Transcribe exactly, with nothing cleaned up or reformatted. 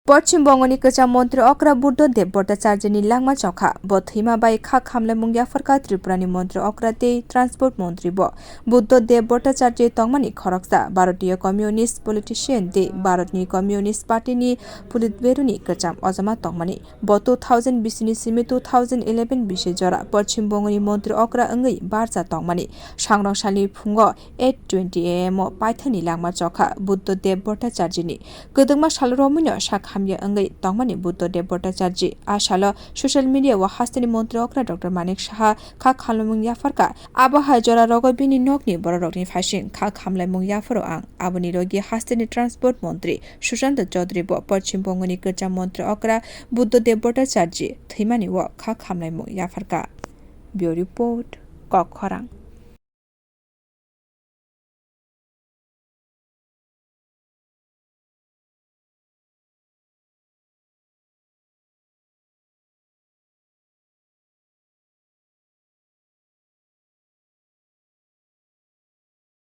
Poschim Bongoni kwcham montri okra Buddha Dev Bhattacharya ni langma chokha. Bo thwima bai kha khamlaimung yapharkha Tripura ni montri okra tei transport montri bo. Buddha Dev Bhattacharya tongmani khoroksa Bharatiya Communist politician tei Bharat ni Communist Party ni Politburo ni kwcham ojama tongmani. Bo two thousand bisini simi two thousand eleven bisi jora Poschim Bongoni montri okra wngwi barja tongmani. Sangrong salni phungo eight twenty A M o paithakni langma chokha Buddha Dev Bhattacharya ni. Kwdwkma sal romwino sak hamya wngwi tongmani Buddha Dev Bhattacharya. A salo social media o hasteni montri okra Doctor Manik Saha kha khamlaimung yapharkha. Abo hai jora rogo bini nokni bororokni phaising kha khamlaimung yapharo ang. Aboni logi hasteni transport montri Sushanta Chaudhary bo Poschim Bongoni kwcham montri okra Buddha Dev Bhattacharya thwimani o kha khamlaimung yapharkha. Bureau Report, Kokkhorang.